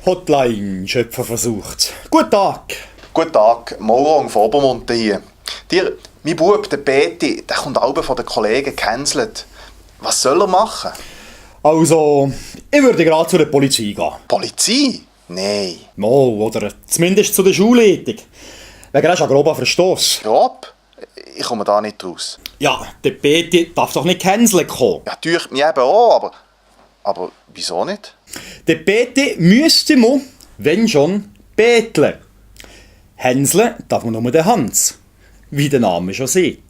Hotline Schöpfer versucht. Guten Tag. Guten Tag, Maurung von Obermunten hier. Mein Bub, der Beti, der kommt alle von den Kollegen gecancelt. Was soll er machen? Also, ich würde gerade zu der Polizei gehen. Polizei? Nein. Mal, oder zumindest zu der Schulleitung. Wegen ein grober Verstoß. Rob? Ich komme da nicht raus. Ja, der Beti darf doch nicht cancelen kommen. Ja, durch mich eben auch, aber wieso nicht? Der Beti müsste man, wenn schon, betteln. Hänseln darf man nur den Hans, wie der Name schon sieht.